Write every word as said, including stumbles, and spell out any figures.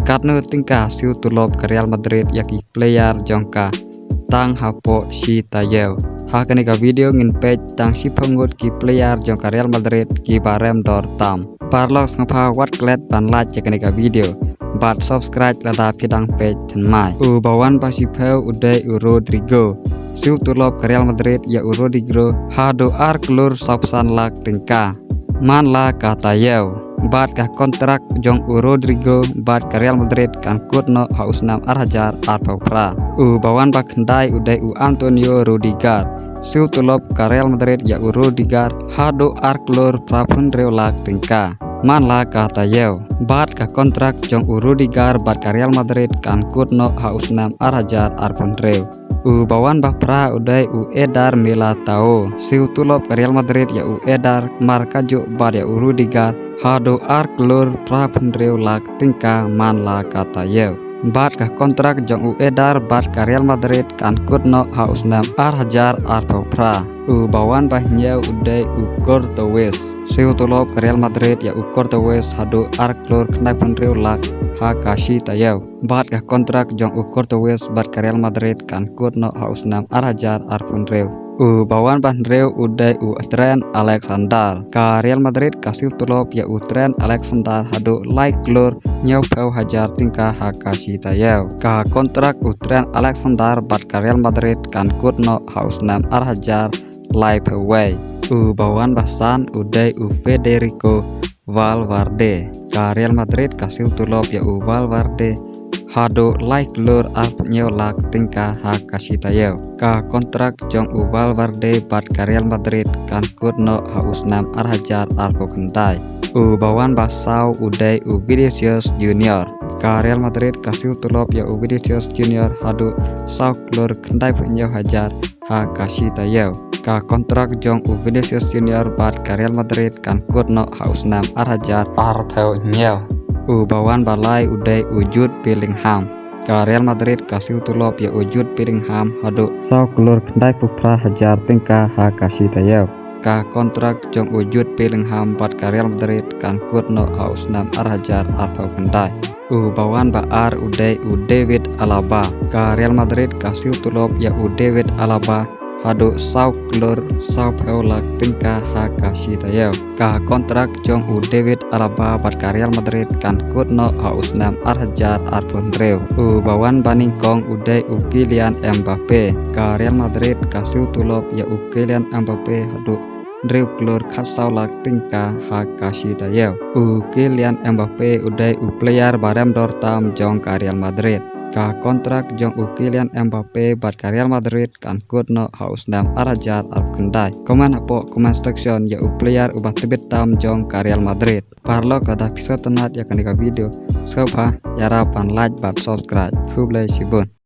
Katno tyngka siew tulop ka Real Madrid ïa ki player jong ka tang hapoh shi taïew? Ha kane ka video ngin peit tang shiphew ngut ki player jong ka Real Madrid kiba rem dor tam. Paralok sngewbha wat klet ban like ïa kane ka video bad subscribe lada phi dang peit thymmai. Uba wan ba shiphew u dei u Rodrygo. Siew tulop ka Real Madrid ïa u Rodrygo haduh ar klur sawphew san lak tyngka man la ka taïew. Bad ka kontrak jong u Rodrygo bad ka Real Madrid kan kut noh ha u snem ar hajar arphew phra. Uba wan ba khyndai u dei u Antonio Rudiger. Siew tulop ka Real Madrid ïa u Rudiger haduh ar klur phraphew hynriew lak tyngka man la ka taïew. Bad ka kontrak jong u Rudiger bad ka Real Madrid kan kut noh ha u snem ar hajar arphew hynriew. Uba wan ba phra u dei u Eder Militao. Siew tulop ka Real Madrid ïa u Eder markajuh bad ïa u Rudiger haduh ar klur phraphew hynriew lak tyngka man la ka taïew. Bad ka kontrak jong u Eder bad ka Real Madrid kan kut noh ha u snem ar hajar arphew phra. Uba wan ba hynñiew u dei u Courtois. Siew tulop ka Real Madrid ïa u Courtois haduh ar klur khyndaiphew hynriew lak ha ka shi taïew. Bad ka kontrak jong u Courtois bad ka Real Madrid kan kut noh ha u snem ar hajar arphew hynriew. Uba wan ba hynriew u dei u Trent Alexander. Ka Real Madrid ka siew tulop ïa u Trent Alexander haduh lai klur hynñiewphew hajar tyngka ha ka shi taïew. Ka kontrak u Trent Alexander bad ka Real Madrid kan kut noh ha u snem ar hajar laiphew wei. Uba wan ba san u dei u Federico Valverde. Ka Real Madrid ka siew tulop ïa u Valverde haduh lai klur arphew hynñiew lak tyngka ha ka shi taïew. Ka kontrak jong u Valverde bad ka Real Madrid kan kut noh ha u snem ar hajar arphew khyndai. Uba wan ba saw u dei u Vinicius Junior. Ka Real Madrid ka siew tulop ïa u Vinicius Junior haduh saw klur khyndaiphew hynñiew hajar ha ka shi taïew. Ka kontrak jong u Vinicius Junior bad ka Real Madrid kan kut noh ha u snem ar hajar arphew hynñiew. Uba wan ba lai u dei u Jude Bellingham. Ka Real Madrid ka siew tulop ïa u Jude Bellingham haduh saw klur khyndaiphew phra hajar tyngka ha ka shi taïew. Ka kontrak jong u Jude Bellingham bad ka Real Madrid kan kut noh ha u snem ar hajar arphew khyndai. Uba wan ba ar u dei u David Alaba. Ka Real Madrid ka siew tulop ïa u David Alaba haduh saw klur sawphew lak tyngka ha ka shi taïew. Ka kontrak jong u David Alaba bad ka Real Madrid kan kut noh ha u snem ar hajar arphew hynriew. Uba wan ba nyngkong u dei u Kylian Mbappe. Ka Real Madrid ka siew tulop ïa u Kylian Mbappe haduh hynriew klur khatsaw lak tyngka ha ka shi taïew. U Kylian Mbappe u dei u player ba rem dor tam jong ka Real Madrid. Ka kontrak jong u Kylian Mbappe bad ka Real Madrid kan kut noh ha u snem ar hajar arphew khyndai. Comment hapoh comment section ïa u player uba tbit tam jong ka Real Madrid. Paralok lada phi sngewtynnat ïa kane ka video, sngewbha ïarap ban like bad subscribe. Khublei shibun.